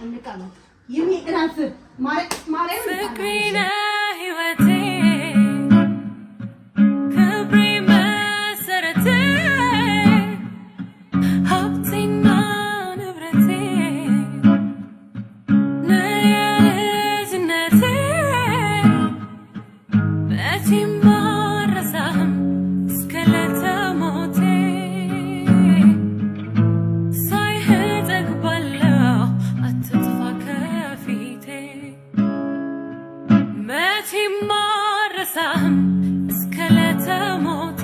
እንቀመጥ። ይሚ እረፍ። ማርያም ፍቅሬ ነህ ሕይወቴ ክብሬ መሰረቴ ሀብቴና ንብረቴ ነህ የልጅነቴ መቼም አልረሳህም እስከ ዕለተ ሞቴ ሳይህ እጠግባለሁ አትጥፋ ከፊቴ መቼም አልረሳህም እስከ ዕለተ ሞቴ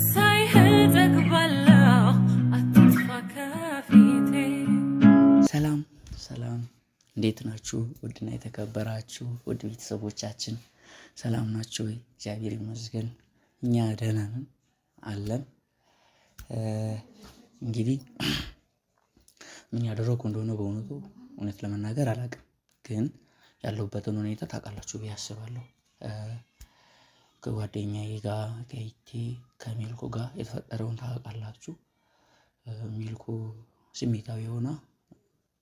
ሳይህ እጠግባለሁ አትጥፋ ከፊቴ። ሰላም ሰላም፣ እንዴት ናችሁ? ውድና የተከበራችሁ ውድ ቤተሰቦቻችን ሰላም ናችሁ ወይ? እግዚአብሔር ይመስገን እኛ ደህና ነን አለን። እንግዲህ ምን ያደረኩ እንደሆነ በእውነቱ እውነት ለመናገር አላውቅም፣ ግን ያለሁበትን ሁኔታ ታውቃላችሁ ብዬ አስባለሁ። ከጓደኛዬ ጋር ከይቴ ከሚልኩ ጋር የተፈጠረውን ታውቃላችሁ። ሚልኩ ስሜታዊ ሆና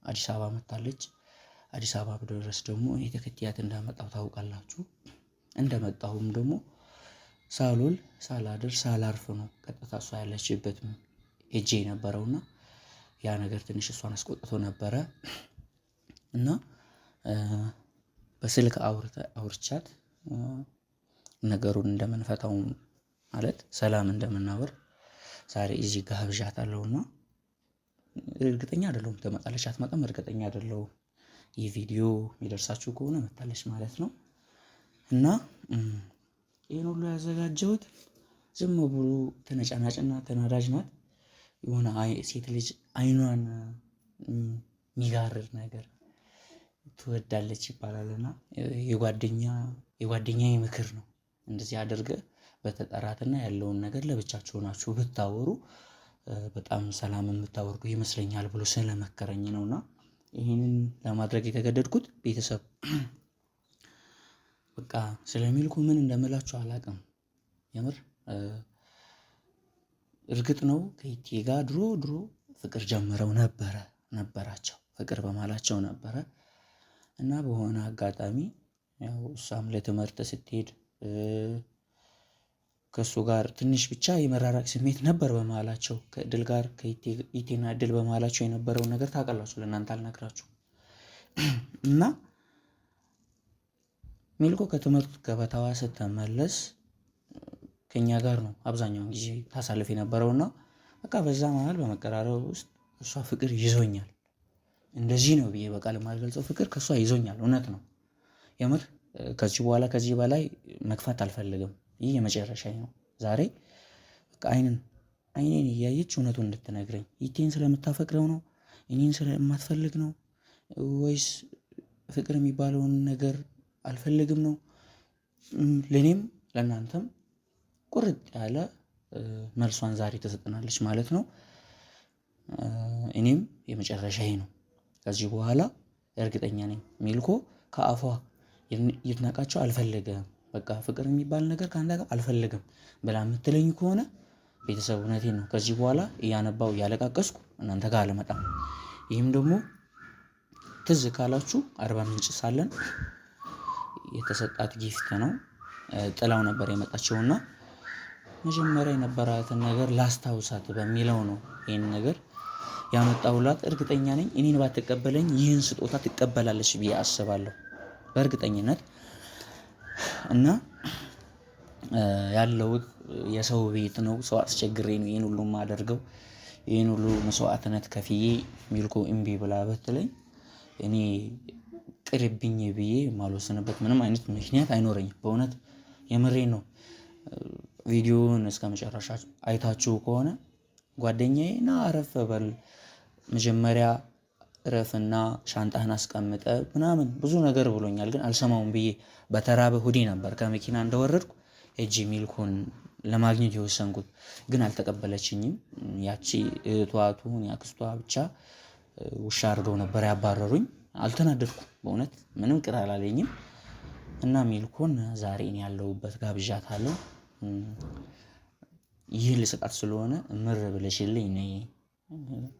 አዲስ አበባ መታለች። አዲስ አበባ ድረስ ደግሞ እኔ ተከትያት እንዳመጣሁ ታውቃላችሁ። እንደመጣሁም ደግሞ ሳልውል ሳላድር ሳላርፍ ነው ቀጥታ እሷ ያለችበት ሄጄ የነበረውና ያ ነገር ትንሽ እሷን አስቆጥቶ ነበረ እና በስልክ አውርቻት ነገሩን እንደምንፈታው ማለት ሰላም እንደምናወር ዛሬ እዚህ ጋብዣታለሁና እርግጠኛ አይደለሁም ትመጣለች አትመጣም፣ እርግጠኛ አይደለሁም። ይህ ቪዲዮ የሚደርሳችሁ ከሆነ መታለች ማለት ነው። እና ይህን ሁሉ ያዘጋጀሁት ዝም ብሎ ተነጫናጭና ተናዳጅ ናት። የሆነ ሴት ልጅ አይኗን የሚጋርድ ነገር ትወዳለች ይባላል እና የጓደኛ ምክር ነው። እንደዚህ አድርገህ በተጠራትና ያለውን ነገር ለብቻችሁ ሆናችሁ ብታወሩ በጣም ሰላም የምታወርዱ ይመስለኛል ብሎ ስለመከረኝ ነው። እና ይህንን ለማድረግ የተገደድኩት ቤተሰብ በቃ ስለሚልኩ ምን እንደምላችሁ አላውቅም። የምር እርግጥ ነው ከይቴ ጋር ድሮ ድሮ ፍቅር ጀምረው ነበረ ነበራቸው ፍቅር በማላቸው ነበረ እና በሆነ አጋጣሚ ያው እሷም ለትምህርት ስትሄድ ከእሱ ጋር ትንሽ ብቻ የመራራቅ ስሜት ነበር በመሃላቸው። ከእድል ጋር ከኢቴና እድል በመሃላቸው የነበረውን ነገር ታውቃላችሁ፣ ለእናንተ አልነግራችሁ እና ሚልኮ ከትምህርት ገበታዋ ስትመለስ ከኛ ጋር ነው አብዛኛውን ጊዜ ታሳልፍ የነበረውና በቃ በዛ መሀል በመቀራረብ ውስጥ እሷ ፍቅር ይዞኛል፣ እንደዚህ ነው ብዬ በቃል የማልገልጸው ፍቅር ከእሷ ይዞኛል። እውነት ነው የምር ከዚህ በኋላ ከዚህ በላይ መግፋት አልፈልግም። ይህ የመጨረሻ ነው። ዛሬ በቃ አይንን አይኔን እያየች እውነቱን እንድትነግረኝ ይቴን ስለምታፈቅረው ነው እኔን ስለማትፈልግ ነው ወይስ ፍቅር የሚባለውን ነገር አልፈልግም ነው? ለእኔም ለእናንተም ቁርጥ ያለ መልሷን ዛሬ ትሰጠናለች ማለት ነው። እኔም የመጨረሻዬ ነው። ከዚህ በኋላ እርግጠኛ ነኝ ሚልኮ ከአፏ ይድነቃቸው አልፈለገም። በቃ ፍቅር የሚባል ነገር ከአንተ ጋር አልፈልግም ብላ የምትለኝ ከሆነ ቤተሰብ እውነቴን ነው። ከዚህ በኋላ እያነባው እያለቃቀስኩ እናንተ ጋር አልመጣም። ይህም ደግሞ ትዝ ካላችሁ አርባ ምንጭ ሳለን የተሰጣት gift ነው። ጥላው ነበር የመጣችውና መጀመሪያ የነበራትን ነገር ላስታውሳት በሚለው ነው ይህን ነገር ያመጣሁላት። እርግጠኛ ነኝ እኔን ባትቀበለኝ ይህን ስጦታ ትቀበላለች ብዬ አስባለሁ በእርግጠኝነት። እና ያለሁት የሰው ቤት ነው። ሰው አስቸግሬ ነው ይህን ሁሉ የማደርገው። ይህን ሁሉ መስዋዕትነት ከፍዬ ሚልኮ እምቢ ብላ ብትለኝ እኔ ቅርብኝ ብዬ የማልወስንበት ምንም አይነት ምክንያት አይኖረኝም። በእውነት የምሬ ነው። ቪዲዮውን እስከ መጨረሻ አይታችሁ ከሆነ ጓደኛዬ ና አረፍ በል መጀመሪያ እረፍና ሻንጣህን አስቀምጠ ምናምን ብዙ ነገር ብሎኛል። ግን አልሰማውም ብዬ በተራበ ሆዴ ነበር ከመኪና እንደወረድኩ ሄጄ ሚልኮን ለማግኘት የወሰንኩት። ግን አልተቀበለችኝም። ያቺ እህቷ ትሁን ያክስቷ ብቻ ውሻ አድርገው ነበር ያባረሩኝ። አልተናደድኩም፣ በእውነት ምንም ቅር አላለኝም። እና ሚልኮን ዛሬ እኔ ያለሁበት ጋብዣታለሁ። ይህ ልሰጣት ስለሆነ ምር ብለሽልኝ ነይ።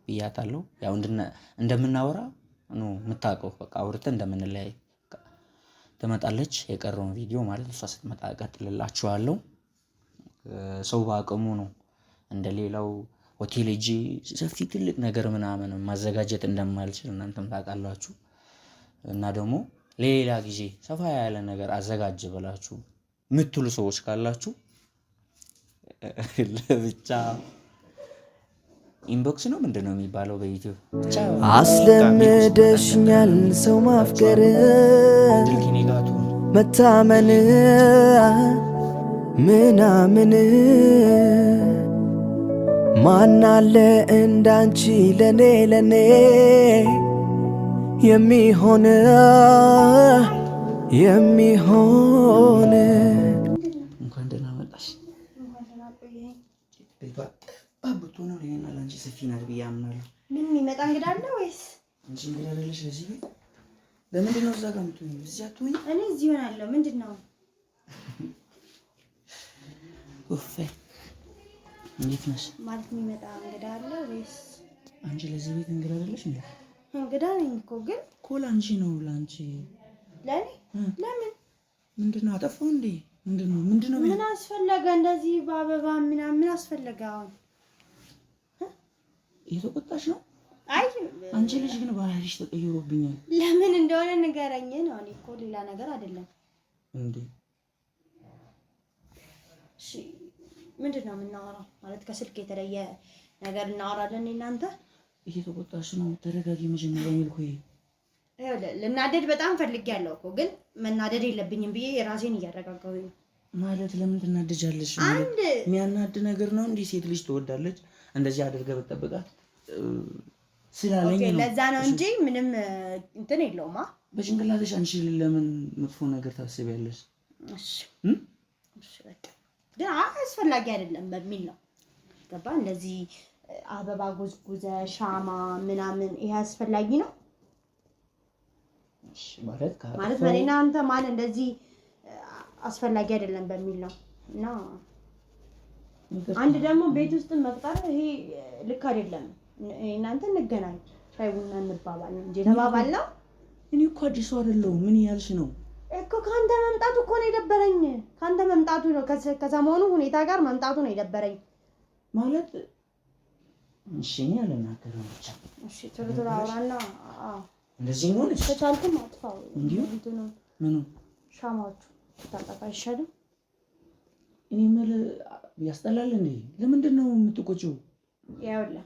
ብያታለሁ። ያው እንደምናወራ ነው የምታውቀው። በቃ አውርተን እንደምንለያይ ትመጣለች። የቀረውን ቪዲዮ ማለት እሷ ስትመጣ እቀጥልላችኋለሁ። ሰው በአቅሙ ነው እንደሌላው ሆቴል ሄጄ ሰፊ ትልቅ ነገር ምናምን ማዘጋጀት እንደማልችል እናንተም ታውቃላችሁ። እና ደግሞ ለሌላ ጊዜ ሰፋ ያለ ነገር አዘጋጅ ብላችሁ የምትሉ ሰዎች ካላችሁ ለብቻ inbox ነው ምንድን ነው የሚባለው በዩቲዩብ ብቻ አስለምደሽኛል ሰው ማፍቀር መታመን ምናምን ማናለ እንዳንቺ ለኔ ለኔ የሚሆን የሚሆን። እንኳን ደህና መጣሽ። ቤቷ ጠባብ ብትሆንም ለእኔና ለአንቺ ሰፊ ናት ብዬ አምናለሁ። ምን የሚመጣ እንግዳ አለ ወይስ አንቺ እንግዳ አይደለሽ ለዚህ ቤት? ለምንድን ነው እዛ ጋር የምትሆኚው? እዚህ አትሆኚም? እኔ እዚህ እሆናለሁ። ምንድን ነው? ኡፍ እንዴት ነሽ? ማለት የሚመጣ እንግዳ አለ ወይስ አንቺ ለዚህ ቤት እንግዳ አይደለሽ እንዴ? እንግዳ ነኝ እኮ ግን እኮ ለአንቺ ነው። ለአንቺ ለእኔ ለምን ምንድን ነው አጠፋሁ እንዴ? ምንድን ነው ምንድን ነው? ምን አስፈለገ እንደዚህ በአበባ ምናምን ምን አስፈለገ? አሁን እየተቆጣሽ ነው? አይ አንቺ ልጅ ግን ባህሪሽ ተቀይሮብኛል። ለምን እንደሆነ ንገረኝ ነው። እኔ እኮ ሌላ ነገር አይደለም እንዴ። እሺ ምንድን ነው የምናወራው? ማለት ከስልክ የተለየ ነገር እናወራለን እናንተ እየተቆጣሽ ነው። ተረጋጊ መጀመሪያ ሚልኩ። ልናደድ በጣም ፈልጌያለሁ እኮ ግን መናደድ የለብኝም ብዬ ራሴን እያረጋጋሁኝ ነው። ማለት ለምን ትናደጃለሽ? ማለት የሚያናድ ነገር ነው እንዲህ ሴት ልጅ ትወዳለች እንደዚህ አድርገህ ብትጠብቃት ስላለኝ ነው። ለዛ ነው እንጂ ምንም እንትን የለውማ። በጭንቅላትሽ አንቺ ለምን መጥፎ ነገር ታስቢያለሽ? እሺ እሺ፣ በቃ ግን አስፈላጊ አይደለም በሚል ነው። ገባ? እንደዚህ አበባ ጎዝጉዘ ሻማ ምናምን ይሄ አስፈላጊ ነው ማለት በእኔና አንተ ማን እንደዚህ አስፈላጊ አይደለም በሚል ነው። እና አንድ ደግሞ ቤት ውስጥ መቅጠር ይሄ ልክ አይደለም። እናንተ እንገናኝ ሻይ ቡና እንባባል ነው እንጂ የተባባልነው። እኔ እኮ አዲስ አይደለሁም። ምን እያልሽ ነው? እኮ ከአንተ መምጣቱ እኮ ነው የደበረኝ። ከአንተ መምጣቱ ነው ከሰሞኑ ሁኔታ ጋር መምጣቱ ነው የደበረኝ። ማለት እሺ፣ እኔ አልናገርም ብቻ። እሺ፣ ቶሎ ቶሎ አውራና እንደዚህ ሆነች። ከቻልኩም አጥፋው። እንዲሁ ምኑ ሻማዎቹ ታጠፋ አይሻልም? እኔ የምልህ ያስጠላል እንዴ? ለምንድን ነው የምትቆጪው? ይኸውልህ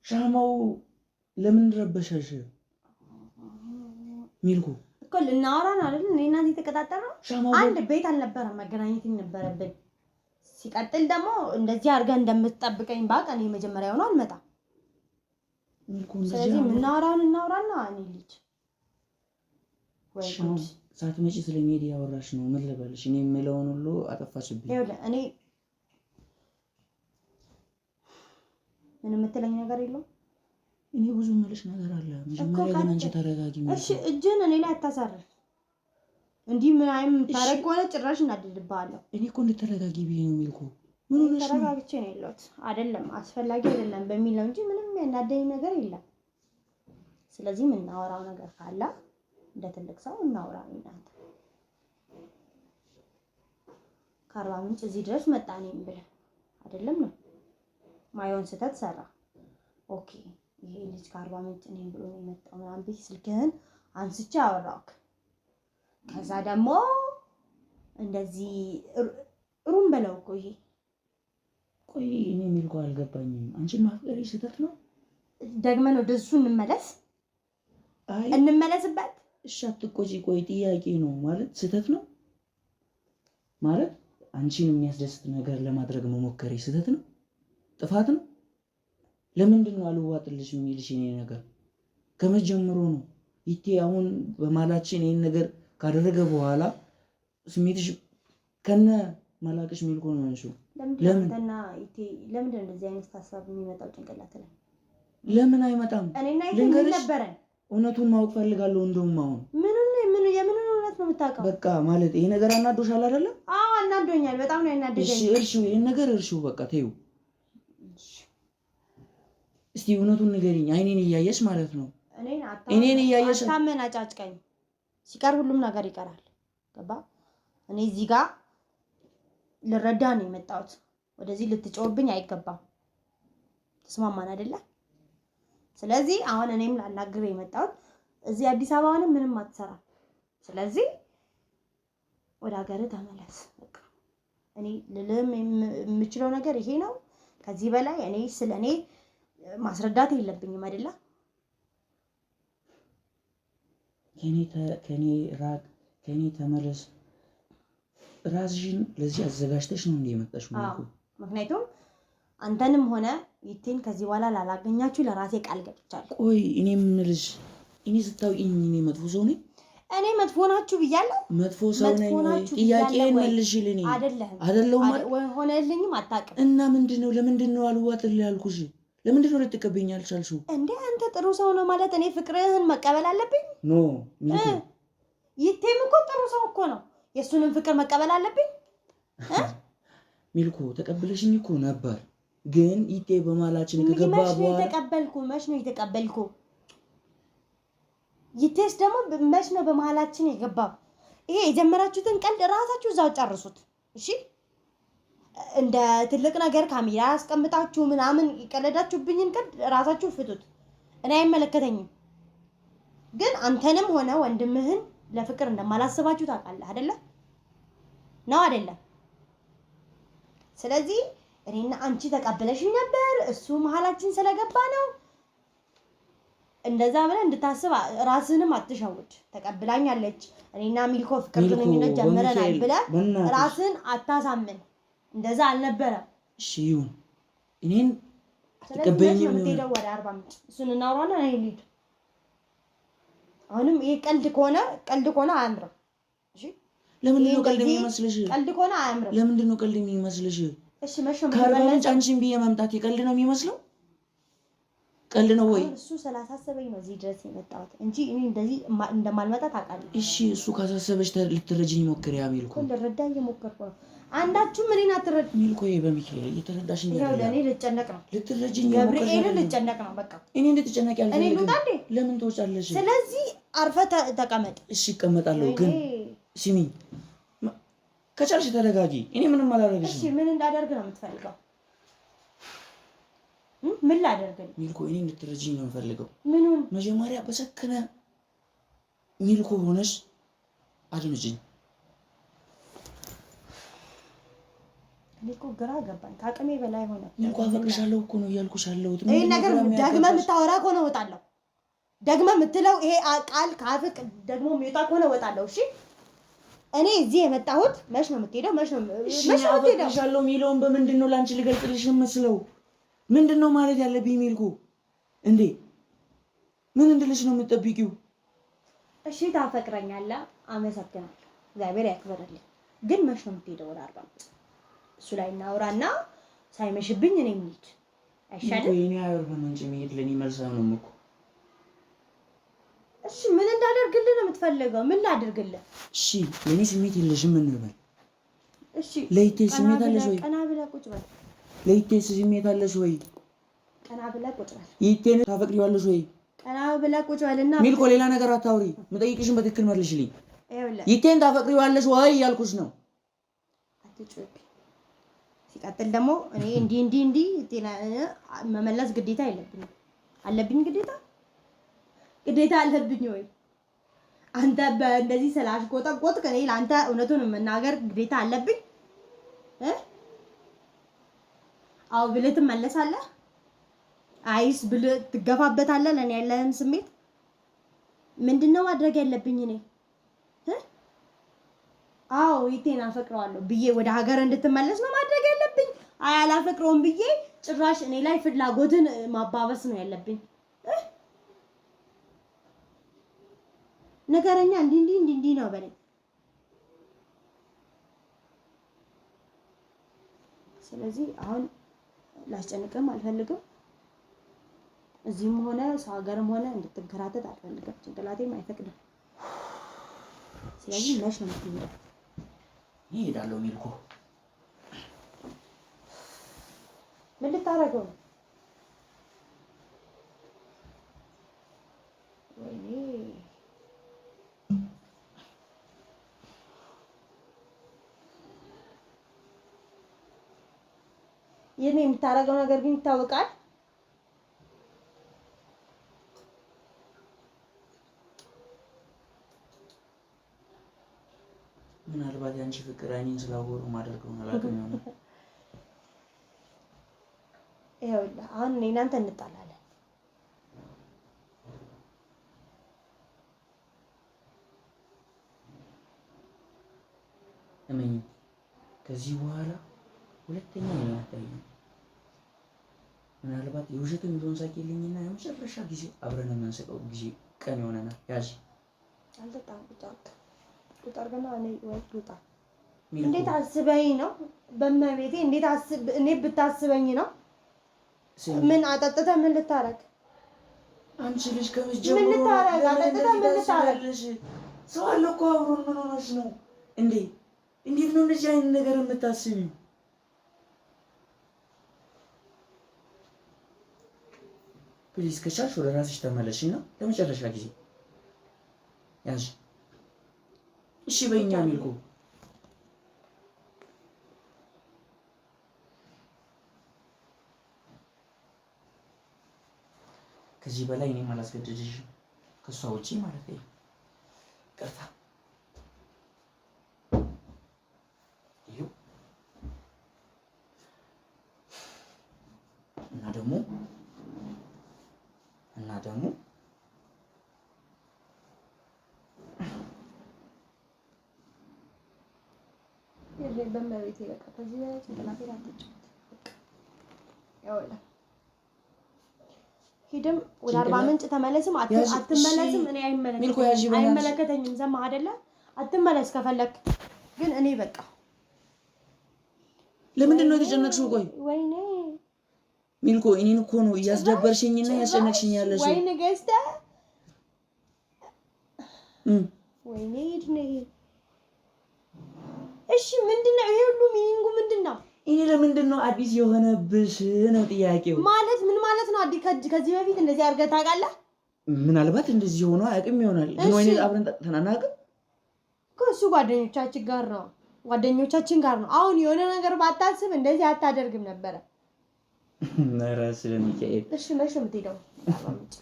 ሻማው ለምን ረበሸሽ? ሚልኩ እኮ ልናወራ ነው አይደል? እኔ እናንተ የተቀጣጠርነው አንድ ቤት አልነበረም መገናኘት ነበረብን። ሲቀጥል ደግሞ እንደዚህ አድርገህ እንደምትጠብቀኝ ባውቅ እኔ መጀመሪያውኑ አልመጣም። ስለዚህ የምናወራውን እናውራና እኔ ልጅ ሳትመጪ ስለሚሄድ ያወራሽ ነው። ምን ልበልሽ? እኔ የምለውን ሁሉ አጠፋችብኝ። ይኸውልህ እኔ ምን የምትለኝ ነገር የለውም። እኔ ብዙ የምልሽ ነገር አለ። መጀመሪያ ግን አንቺ ተረጋጊ። እሺ፣ እጅህን እኔ ላይ አታሳርፍ። እንዲህ ምን አይም የምታደርግ ከሆነ ጭራሽ እናድድብሃለሁ። እኔ እኮ እንድትረጋጊ ብዬ ነው የሚልኩ። ምን ሆነሽ ነው? ተረጋግቼ ነው ያለሁት። አይደለም አስፈላጊ አይደለም በሚል ነው እንጂ ምንም ያናደኝ ነገር የለም። ስለዚህ የምናወራው ነገር ካለ እንደ ትልቅ ሰው እናውራ። እናንተ ከአርባ ምንጭ እዚህ ድረስ መጣ እኔም ብለህ አይደለም ነው ማየውን ስህተት ሰራ። okay ይሄ ልጅ ከአርባ ምንጭ እኔም ብሎ ነው የመጣው ምናምን ብዬ ስልክህን አንስቼ አወራሁክ። ከዛ ደግሞ እንደዚህ room በለው እኮ ይሄ። ቆይ እኔ የሚልከው አልገባኝም። አንቺን ማፍቀሬ ስህተት ነው? ደግመን ወደ እሱ እንመለስ፣ አይ እንመለስበት። እሺ አትቆጪ። ቆይ ጥያቄ ነው ማለት ስህተት ነው ማለት አንቺን የሚያስደስት ነገር ለማድረግ መሞከሬ ስህተት ነው? ጥፋት ነው? ለምንድን ነው አልዋጥልሽ የሚልሽ? እኔ ነገር ከመጀመሩ ነው ይቴ አሁን በማላችን ይህን ነገር ካደረገ በኋላ ስሜትሽ ከነ መላቅሽ ሚልኮ ነው ያንሺው። ለምን ለምንድን ነው እንደዚህ አይነት ሀሳብ የሚመጣው ጭንቅላት ላይ? ለምን አይመጣም? እኔና ይቴ ምን ነበረን? እውነቱን ማወቅ ፈልጋለሁ። እንደውም አሁን ምኑን ምኑ የምኑን እውነት ነው የምታውቀው? በቃ ማለት ይሄ ነገር አናዶሻል አይደለም? አዎ አናዶኛል። በጣም ነው ያናደደኝ። እሺ እርሺው፣ ይሄን ነገር እርሺው፣ በቃ ተይው። እስቲ እውነቱን ንገሪኝ፣ አይኔን እያየሽ ማለት ነው። እኔን እያየሽ አታመናጫጭቀኝ። ሲቀር ሁሉም ነገር ይቀራል። ገባ? እኔ እዚህ ጋር ልረዳ ነው የመጣሁት። ወደዚህ ልትጮህብኝ አይገባም። ተስማማን አይደለ? ስለዚህ አሁን እኔም ላናግር የመጣሁት እዚህ አዲስ አበባንም ምንም አትሰራም። ስለዚህ ወደ ሀገር ተመለስ። በቃ እኔ ልልም የምችለው ነገር ይሄ ነው። ከዚህ በላይ እኔ ስለ እኔ ማስረዳት የለብኝም አይደለ? ከኔ ራቅ፣ ከኔ ተመለስ። ራስሽን ለዚህ አዘጋጅተሽ ነው እንደ የመጣሽው? ምክንያቱም አንተንም ሆነ ይቴን ከዚህ በኋላ ላላገኛችሁ ለራሴ ቃል ገብቻለሁ። ቆይ እኔ የምልሽ እኔ ስታውቂኝ እኔ መጥፎ ሰው ነኝ? እኔ መጥፎ ናችሁ ብያለሁ። መጥፎ ሰው ነኝ ወይ? ጥያቄን መልሽልኝ። አይደለህም። አይደለሁም። ሆነልኝም አታውቅም። እና ምንድን ነው ለምንድን ነው አልዋጥልህ ያልኩሽ? ለምንድን ነው ልትቀበይኝ አልቻልሽው? እንዴ አንተ ጥሩ ሰው ነው ማለት እኔ ፍቅርህን መቀበል አለብኝ? No ይቴም እኮ ጥሩ ሰው እኮ ነው። የእሱንም ፍቅር መቀበል አለብኝ? ሚልኮ ተቀብለሽኝ እኮ ነበር፣ ግን ይቴ በማላችን ከገባ በኋላ የተቀበልኩ መች ነው የተቀበልኩ? ይቴስ ደግሞ መች ነው በመሀላችን የገባው? ይሄ የጀመራችሁትን ቀልድ እራሳችሁ እዛው ጨርሱት። እሺ እንደ ትልቅ ነገር ካሜራ ያስቀምጣችሁ ምናምን የቀለዳችሁብኝን ቀልድ እራሳችሁ ፍቱት። እኔ አይመለከተኝም። ግን አንተንም ሆነ ወንድምህን ለፍቅር እንደማላስባችሁ ታውቃለህ አይደለ? ነው አይደለም? ስለዚህ እኔና አንቺ ተቀብለሽኝ ነበር፣ እሱ መሀላችን ስለገባ ነው እንደዛ ብለህ እንድታስብ ራስህንም አትሸውድ። ተቀብላኛለች፣ እኔና ሚልኮ ፍቅር ግንኙነት ጀምረናል ብለህ ራስህን አታሳምን። እንደዛ አልነበረም። እሺ ይሁን፣ እኔን አትቀበይኝም። የምትሄደው ወደ አርባ ምንጭ እሱን እናውራና እኔ ልሂድ። አሁንም ይሄ ቀልድ ከሆነ ቀልድ ከሆነ አያምርም። እሺ ለምንድን ነው ቀልድ የሚመስልሽ? ቀልድ ከሆነ አያምርም። ለምንድን ነው ቀልድ የሚመስልሽ? እሺ መቼ ነው ከአርባ ምንጭ አንቺን ብዬ መምጣት የቀልድ ነው የሚመስለው? ቀልድ ነው ወይ? እሱ ስላሳሰበኝ ነው እዚህ ድረስ የመጣሁት እንጂ እኔ እንደዚህ እንደማልመጣ ታውቃለህ። እሺ እሱ ካሳሰበሽ ልትረጂኝ ሞክሪ። ሚልኮ ልረዳ እየሞከርኩ ነው። አንዳችሁም እኔን አትረድ። ሚልኮ በሚካኤል እየተረዳሽኝ አይደለም። ለእኔ ልጨነቅ ነው። ልትረጂኝ ገብርኤልን ልጨነቅ ነው። በቃ እኔ እንድትጨነቂ አልፈልግም። እኔ ልውጣ እንዴ? ለምን ትወጫለሽ? ስለዚህ አርፈህ ተቀመጥ። እሺ እቀመጣለሁ፣ ግን ስሚኝ፣ ከቻልሽ ተረጋጊ። እኔ ምንም አላደርግሽም። እሺ ምን እንዳደርግ ነው የምትፈልገው? ምን ላደርግልህ? ሚልኮ እኔ እንድትረጂኝ ነው የምፈልገው። ምኑን? መጀመሪያ በሰከነ ሚልኮ ሆነሽ አድምጪኝ። እኔ እኮ ግራ ገባኝ፣ ከአቅሜ በላይ ሆነ። ሚልኮ አፈቅርሻለሁ እኮ ነው እያልኩሽ ያለሁት። ይሄን ነገር ደግመህ የምታወራ ከሆነ እወጣለሁ። ደግመህ የምትለው ይሄ ቃል ከአፍህ ደግሞ የሚወጣ ከሆነ እወጣለሁ። እሺ እኔ እዚህ የመጣሁት መች ነው የምትሄደው? መች ነው የምትሄደው? አፈቅርሻለሁ የሚለውን በምንድን ነው ለአንቺ ልገልጽልሽ የምስለው? ምንድን ነው ማለት ያለብኝ ሚልኮ? እንዴ ምን እንድልሽ ነው የምትጠብቂው? እሺ ታፈቅረኛለህ፣ አመሰግናለሁ፣ እግዚአብሔር ያክብርልኝ። ግን መች ነው የምትሄደው ወደ አርባ ምንጭ? እሱ ላይ እናውራና ሳይመሽብኝ እኔ የምሄድ አይሻልም? የእኔ አርባ ምንጭ መሄድ ለእኔ መልስ አይሆንም እኮ። እሺ ምን እንዳደርግልህ ነው የምትፈልገው? ምን ላድርግልህ? እሺ ለእኔ ስሜት የለሽም እንበል። እሺ ለይቴ ስሜት አለሽ ወይ? ቀና ብለህ ቁጭ በል። ለይቴ ስሜት አለሽ ወይ? ቀና ብለህ ቁጭ በል። ይቴን ታፈቅሪዋለሽ ወይ? ቀና ብለህ ቁጭ በልና ሚልኮ፣ ሌላ ነገር አታውሪ። የምጠይቅሽን በትክክል መልሽልኝ። ይቴን ታፈቅሪዋለሽ ወይ እያልኩሽ ነው። አትጩህብኝ። ሲቀጥል ደግሞ እኔ እንዲህ እንዲህ እንዲህ መመለስ ግዴታ የለብኝም። አለብኝ ግዴታ ግዴታ አለብኝ ወይ? አንተ በእንደዚህ ስላሽቆጠቆጥክ እኔ ለአንተ እውነቱን መናገር ግዴታ አለብኝ? አዎ ብለህ ትመለሳለህ? አይስ ብለህ ትገፋበታለህ? ለእኔ ያለህን ስሜት ምንድነው ማድረግ ያለብኝ እኔ? አዎ ይቴን አፈቅረዋለሁ ብዬ ወደ ሀገር እንድትመለስ ነው ማድረግ ያለብኝ? አይ አላፈቅረውም ብዬ ጭራሽ እኔ ላይ ፍላጎትን ማባበስ ነው ያለብኝ? ነገረኛ እንዲህ እንዲህ እንዲህ እንዲህ ነው በለኝ። ስለዚህ አሁን ላስጨንቅም አልፈልግም። እዚህም ሆነ ሰው ሀገርም ሆነ እንድትንከራተት አልፈልግም። ጭንቅላቴም አይፈቅድም። ስለዚህ መች ነው የምትሄደው? እሄዳለሁ ሚልኮ። ምን ልታደርገው ነው? ወይኔ ይህን የምታደርገው ነገር ግን ይታወቃል። ምናልባት የአንቺ ፍቅር አይኔን ስላወሩ ማደርገውን አላውቅም ይሆናል። ይኸውልህ አሁን እኔ እናንተ እንጣላለን። እመኚኝ፣ ከዚህ በኋላ ሁለተኛ እኔን አታይኝም። ምናልባት የውሸትም ቢሆን ሳቂልኝና የመጨረሻ ጊዜ አብረን የምንስቀው ጊዜ ቀን ይሆነናል። ያዥ። አልጠጣም። ቁጭ ቁጭ አድርገና እኔ ወይ ልውጣ። ሚልኮ፣ እንዴት አስበኝ ነው? በመቤቴ እንዴት አስብ እኔ ብታስበኝ ነው? ስሚ፣ ምን አጠጥተህ ምን ልታረግ? አንቺ ልጅ ምን ከመጀመሩ ልታረግ? ለምን አጠጥተህ እንደዚህ ምን ልታረግ? ታስቢያለሽ? ሰው አለ እኮ አብሮን። ምን ሆነሽ ነው እንዴ? እንዴት ነው እንደዚህ አይነት ነገር የምታስቢው? Please ከቻልሽ ወደ ራስሽ ተመለሽና ለመጨረሻ ጊዜ ያዥ። እሺ በይኛ ሚልኮ። ከዚህ በላይ እኔም አላስገድድሽም፣ ከእሷ ውጪ ማለት ነው። ይቅርታ። ይኸው እና ደግሞ እና ደግሞ በመቤቴ በቃ ከዚህ በላይ ጭንቅላቴን አትጫወት። በቃ ይኸውልህ ሂድም ወደ አርባ ጭንቅላት ምንጭ ተመለስም ያዥ። አትመለስም፣ እሺ እኔ ሚልኮ ያዥ፣ በእናትሽ። አይመለከተኝም። ሰማህ አይደለ? አትመለስ ከፈለክ ግን እኔ በቃ ለምንድን ነው የተጨነቅሽው? ቆይ ወይኔ ሚልኮ እኔን እኮ ነው እያስደበርሽኝና እያስጨነቅሽኝ ያለሽው። ወይን ገዝተህ እም፣ ወይኔ ሂድ ነው ይሄ። እሺ ምንድን ነው ይሄ ሁሉ meaning ኡ ምንድን ነው? እኔ ለምንድን ነው አዲስ የሆነብሽ ነው ጥያቄው። ማለት ምን ማለት ነው? ከዚህ በፊት እንደዚህ አድርገህ ታውቃለህ? ምናልባት እንደዚህ ሆኖ አያውቅም ይሆናል፣ ግን እሺ። ወይኔ አብረን ጠጥተን አናውቅም። ከእሱ ጓደኞቻችን ጋር ነው ጓደኞቻችን ጋር ነው። አሁን የሆነ ነገር ባታስብ እንደዚህ አታደርግም ነበረ። ኧረ ስለሚካኤል እሺ መቼ ነው የምትሄደው? አርባ ምንጭ?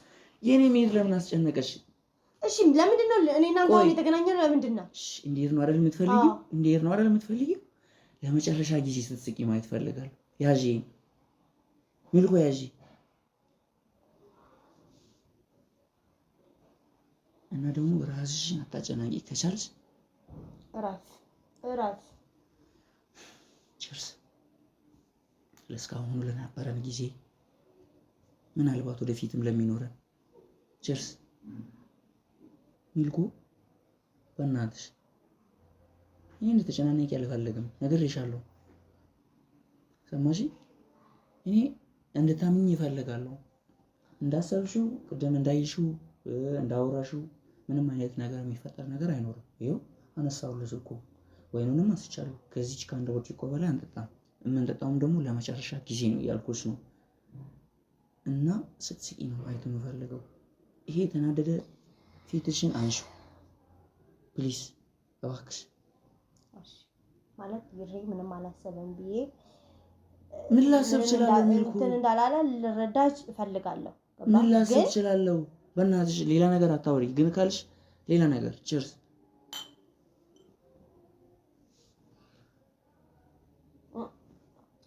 የኔ መሄድ ለምን አስጨነቀሽ? እሺ ለምንድን ነው እኔ እናንተ አሁን ቆይ። የተገናኘነው ለምንድን ነው? እሺ፣ እንዴት ነው አይደል የምትፈልጊው? አዎ። እንዴት ነው አይደል የምትፈልጊው? ለመጨረሻ ጊዜ ስትስቂ ማየት ፈልጋለሁ። ያዢ ሚልኮ ያዢ። እና ደግሞ ራስሽን አታጨናቂ ከቻልሽ። እረፍ እረፍ። Cheers ለእስካሁኑ ለነበረን ጊዜ፣ ምናልባት ወደፊትም ለሚኖረን cheers። ሚልኮ በእናትሽ እኔ እንድትጨናነቂ አልፈልግም፣ ነግሬሻለሁ። ሰማሽ? እኔ እንድታምኚኝ እፈልጋለሁ። እንዳሰብሽው ቅድም እንዳይሽው እንዳወራሽው ምንም አይነት ነገር የሚፈጠር ነገር አይኖርም። ይኸው አነሳሁልሽ እኮ ወይኑንም አንስቻለሁ። ከዚች ከአንድ ብርጭቆ በላይ አንጠጣም። የምንጠጣውም ደግሞ ለመጨረሻ ጊዜ ነው እያልኩሽ ነው። እና ስትስቂ ነው ማየት የምፈልገው። ይሄ የተናደደ ፊትሽን አንሺው please፣ እባክሽ። እሺ ማለት ይሬ ምንም አላሰበም ብዬ ምን ላስብ ምንም እችላለሁ? ሚልኩ እንትን እንዳላለ ልረዳች እፈልጋለሁ። ገባ? ምን ላስብ ግን እችላለሁ? በእናትሽ ሌላ ነገር አታውሪ። ግን ካልሽ ሌላ ነገር cheers።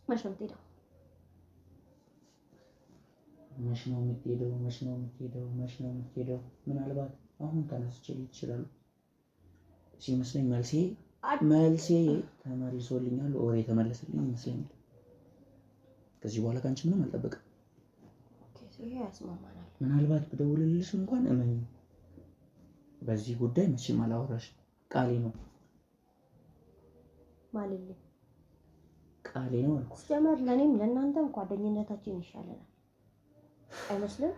መች ነው የምትሄደው? መች ነው የምትሄደው? መች ነው የምትሄደው? መች ነው የምትሄደው? ምናልባት አሁን ተነስቼ ልሄድ እችላለሁ ሲመስለኝ መልሴ መልሴ ተመልሶልኛል። ወሬ የተመለሰልኝ ይመስለኛል። ከዚህ በኋላ ከአንቺ ምንም አልጠብቅም። Okay፣ ይሄ ያስማማናል። ምናልባት ብደውልልሽ እንኳን እመኚ፣ በዚህ ጉዳይ መቼም አላወራሽም። ቃሌ ነው ማልልኝ ቃሌ ነው አልኩሽ። ሲጀመር ለእኔም ለእናንተም ጓደኝነታችን ይሻለናል አይመስልም?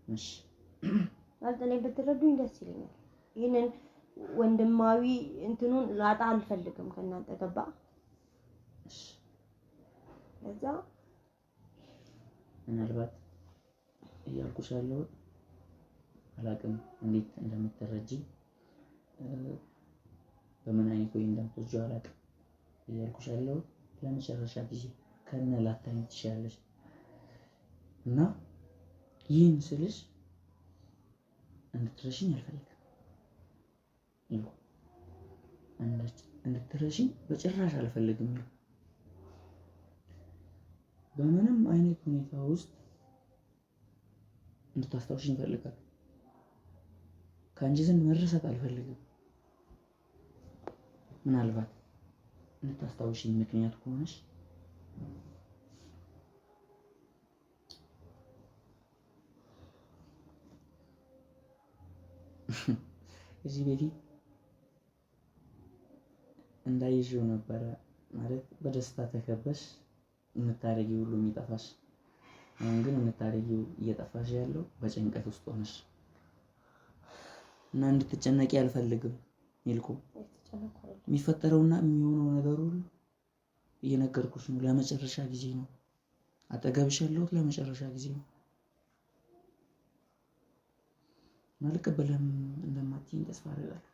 እሺ ማለት እኔ ብትረዱኝ ደስ ይለኛል። ይህንን ወንድማዊ እንትኑን ላጣ አልፈልግም ከእናንተ ገባ። እሺ ለዛ ምናልባት እያልኩሽ ያለሁት አላቅም እንዴት እንደምትረጂ በምን አይነት ወይ እንደምትወጂው አላቅም። እያልኩሽ ያለሁት ለመጨረሻ ጊዜ ከነ ላታኝ ትችያለሽ እና ይህን ስልሽ እንድትረሽኝ አልፈልግም። እንድትረሽኝ በጭራሽ አልፈልግም። በምንም አይነት ሁኔታ ውስጥ እንድታስታውሽኝ እፈልጋለሁ። ከአንቺ ዘንድ መረሳት አልፈልግም። ምናልባት እንድታስታውሽኝ ምክንያት ከሆነሽ እዚህ ቤቲ እንዳይሽው ነበረ ማለት በደስታ ተከበሽ የምታደርጊው ሁሉ የሚጠፋሽ። አሁን ግን የምታደርጊው እየጠፋሽ ያለው በጭንቀት ውስጥ ሆነሽ እና እንድትጨነቂ አልፈልግም። ሚልኮ የሚፈጠረውና የሚሆነው ነገር ሁሉ እየነገርኩሽ ነው። ለመጨረሻ ጊዜ ነው አጠገብሽ ያለሁት፣ ለመጨረሻ ጊዜ ነው። አልቀበልም እንደማትይኝ ተስፋ አደርጋለሁ።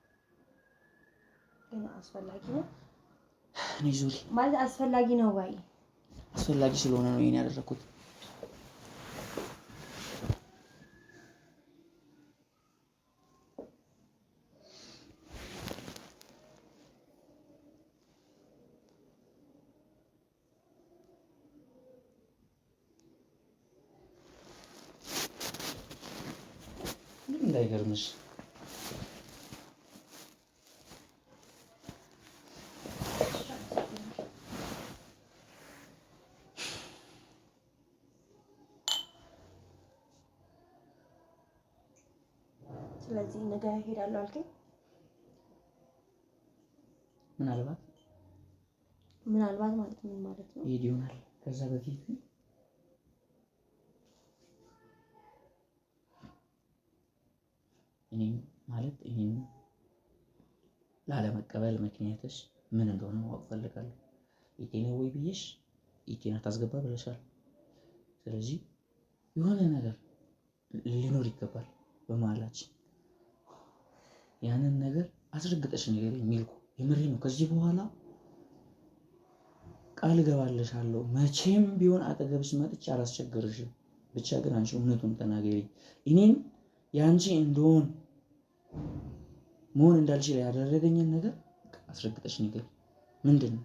ግን አስፈላጊ ነው እኔ ዙሪ ማለት አስፈላጊ ነው ወይ? አስፈላጊ ስለሆነ ነው ይሄን ያደረኩት። እንዳይገርምሽ ስለዚህ ነገ እሄዳለሁ አልከኝ። ምናልባት ምናልባት ማለት ምን ማለት ነው? ይሄድ ይሆናል። ከዛ በፊት ግን እኔም ማለት እኔም ላለመቀበል ምክንያትሽ ምን እንደሆነ ማወቅ ፈልጋለሁ። ኢቴ ነው ወይ ብዬሽ ኢቴን አታስገባ ብለሻል። ስለዚህ የሆነ ነገር ሊኖር ይገባል በመሀላችን። ያንን ነገር አስረግጠሽ ንገሪኝ ሚልኩ፣ የምሬ ነው። ከዚህ በኋላ ቃል እገባልሻለሁ መቼም ቢሆን አጠገብሽ መጥቼ አላስቸግርሽም። ብቻ ግን አንቺ እውነቱን ተናገሪ። እኔን የአንቺ እንደሆን መሆን እንዳልችል ያደረገኝን ነገር አስረግጠሽ ንገሪኝ። ምንድን ነው?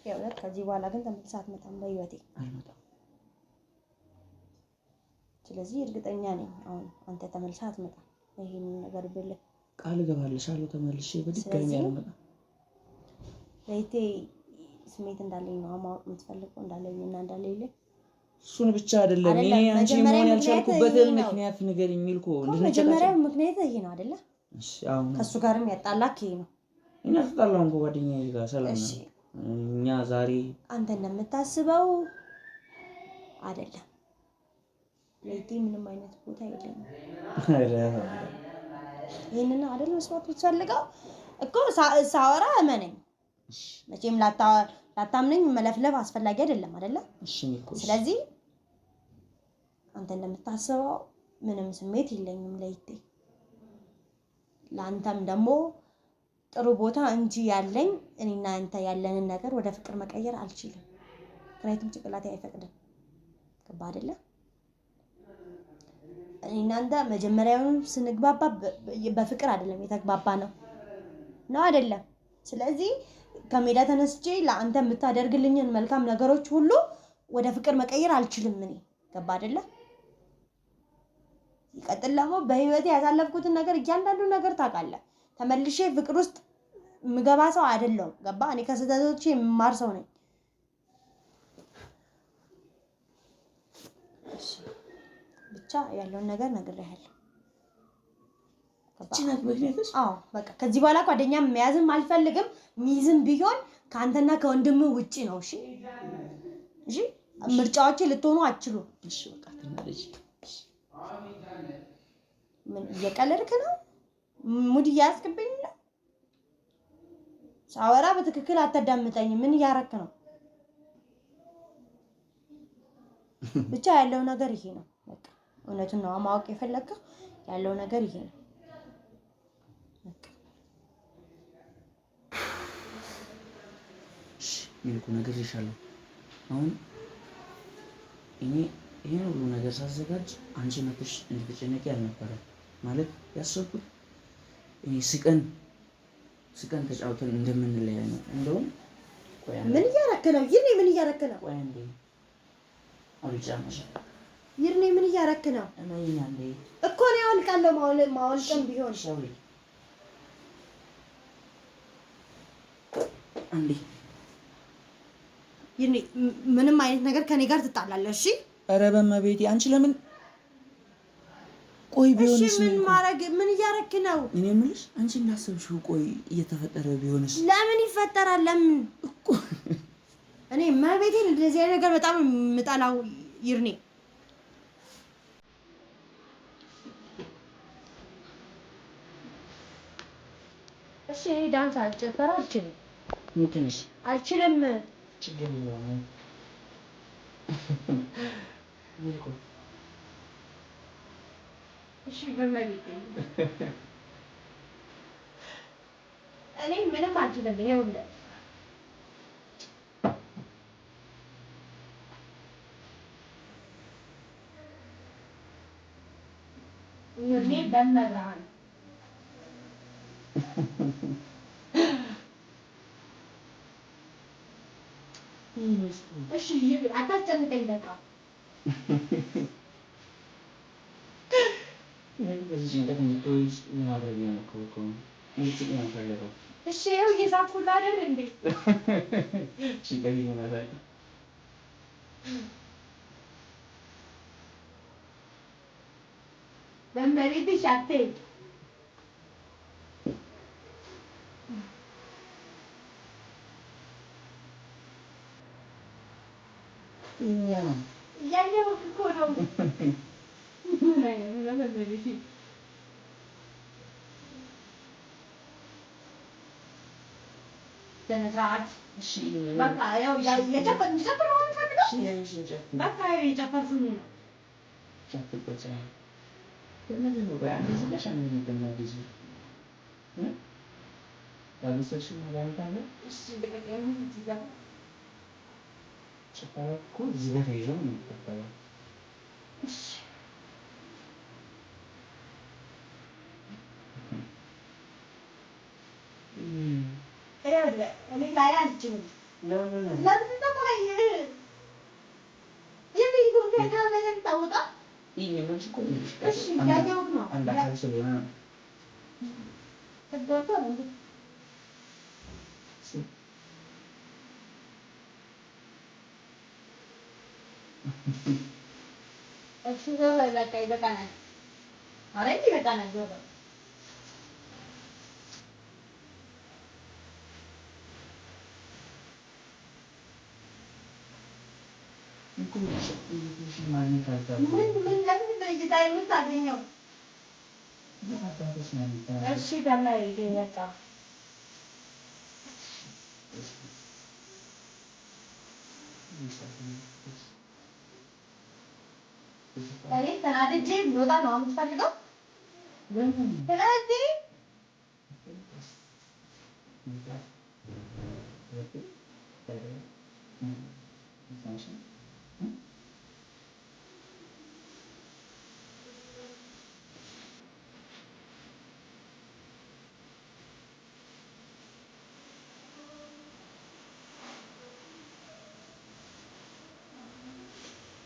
የእውነት ከዚህ በኋላ ግን ተመልሰህ አትመጣም በህይወቴ። አልመጣም። ስለዚህ እርግጠኛ ነኝ አሁን አንተ ተመልሰህ አትመጣም። ይሄንን ነገር ብልህ ቃል እገባልሻለሁ ተመልሼ በድጋሚ ስለዚህ አልመጣም። ለይቴ ስሜት እንዳለኝ ነው ማወቅ የምትፈልገው እንዳለኝ እና እንዳለኝ እሱን ብቻ አይደለም አይደለም፣ እኔ አንቺ መጀመሪያ መሆን ምክንያት ያልቻልኩበትን ይሄ ነው። ምክንያት ንገሪኝ ሚልኮ። መጀመሪያ ምክንያት ይሄ ነው አይደለ? እሺ አሁን ከእሱ ጋርም ያጣላክ ይሄ ነው። እኛ ተጣላን እኮ ጓደኛዬ ጋር ሰላም እሺ ነው። እኛ ዛሬ አንተ እንደምታስበው አይደለም። ለይቴ ምንም አይነት ቦታ የለኝም። ይህንን አይደል መስማት የምትፈልገው እኮ ሳወራ እመነኝ። መቼም ላታምነኝ መለፍለፍ አስፈላጊ አይደለም አይደለ? እሺ ሚልኮ፣ እሺ። ስለዚህ አንተ እንደምታስበው ምንም ስሜት የለኝም ለይቴ። ለአንተም ደግሞ ጥሩ ቦታ እንጂ ያለኝ እኔና አንተ ያለንን ነገር ወደ ፍቅር መቀየር አልችልም። ምክንያቱም ጭንቅላቴ አይፈቅድም። ገባ አይደለ? እኔና አንተ መጀመሪያውኑ ስንግባባ በፍቅር አይደለም የተግባባ ነው ነው አይደለም። ስለዚህ ከሜዳ ተነስቼ ለአንተ የምታደርግልኝን መልካም ነገሮች ሁሉ ወደ ፍቅር መቀየር አልችልም እኔ። ገባ አይደለ? ይቀጥል ደግሞ በህይወቴ ያሳለፍኩትን ነገር እያንዳንዱ ነገር ታውቃለህ። ተመልሼ ፍቅር ውስጥ ምገባ ሰው አይደለሁም። ገባ? እኔ ከስህተቶቼ የምማር ሰው ነኝ። እሺ፣ ብቻ ያለውን ነገር ነግሬሃለሁ። ገባ? እቺ ናት ምክንያትሽ? አዎ በቃ ከዚህ በኋላ ጓደኛ መያዝም አልፈልግም። ሚይዝም ቢሆን ከአንተና ከወንድምህ ውጪ ነው። እሺ፣ እሺ፣ ምርጫዎቼ ልትሆኑ አትችሉም። እሺ በቃ ትናደጂ። ምን እየቀለድክ ነው? ሙድ እያያዝክብኝ ነው? ሳወራ በትክክል አታዳምጠኝም። ምን እያረክ ነው? ብቻ ያለው ነገር ይሄ ነው። በቃ እውነቱን ነው ማወቅ የፈለግከው፣ ያለው ነገር ይሄ ነው። ሚልኩ ነግሬሻለሁ። አሁን እኔ ይሄን ሁሉ ነገር ሳዘጋጅ አንቺ መተሽ እንድትጨነቂ አልነበረም። ማለት ያሰብኩት እኔ ስቀን ስቀን ተጫውተን እንደምንለያይ ነው። እንደውም ምን እያረክ ነው ይርኔ? ምን እያረክ ነው? ቆይ አንዴ አውልጫ ይርኔ፣ ምን እያረክ ነው እኮ? እኔ አወልቃለሁ። ማወልቅም ቢሆን አንዴ ይርኔ፣ ምንም አይነት ነገር ከኔ ጋር ትጣላለህ? እሺ። ኧረ በመቤቴ አንቺ ለምን ቆይ ቢሆንስ ምን ማረግ ምን እያረክ ነው? እኔ የምልሽ አንቺ እንዳሰብሽው ቆይ እየተፈጠረ ቢሆንስ? ለምን ይፈጠራል? ለምን እኮ እኔ መቤቴን እንደዚህ አይነት ነገር በጣም የምጠላው ይርኔ። እሺ እኔ ዳንስ አልጨፈር አልችልም። ትንሽ አልችልም። ችግር የለውም። እሺ በመቤቴ እኔ ምንም አልችልም። ይኸውልህ እኔ በመብርሃን እሺ አታስጨንቀኝ በቃ። እሺ ይኸው እየሳኩልህ አይደል እንዴ? በመቤትሽ አትሄድ። እያየሁት እኮ ነው። ስነ ስርዓት በቃ ያው እየጨፈር ነው የምፈልገው። በቃ እየጨፈርኩኝ ነው። ጭፈራ እኮ እዚህ ጋር ተይዞ ነው የሚጨፈረው። እኔ ላይ አልችልም። ለምን አንድ አካል ስለሆነ ነው። እሺ በቃ ይበቃናል። ኧረ ይበቃናል። ምን ምን ለምን ድርጅታ የምታገኘው? እሺ ተመሪ በቃ እኔ ተናድጄ ልወጣ ነው የምትፈልገው? ስለዚህ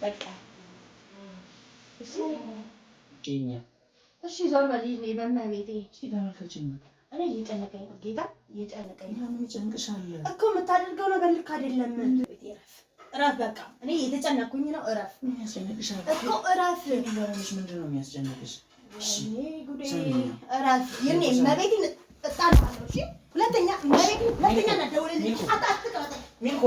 በቃ እሺ ዞር በል እኔ በእመቤቴ እኔ እየጨነቀኝ ነው ጌታ እየጨነቀኝ ነው። ለምን ይጨንቅሻል እኮ የምታደርገው ነገር ልክ አይደለም። እረፍ እረፍ፣ በቃ እኔ እየተጨነኩኝ ነው። እረፍ ምን ያስጨንቅሻል እኮ እረፍ። ምንድን ነው የሚያስጨንቅሽ? ጉዴ እረፍ። ይሄኔ እመቤቴን እጣልሃለሁ። እሺ ሁለተኛ እመቤቴን ሁለተኛ እንዳትደውልልኝ። አትቅረጠኝ ሚልኮ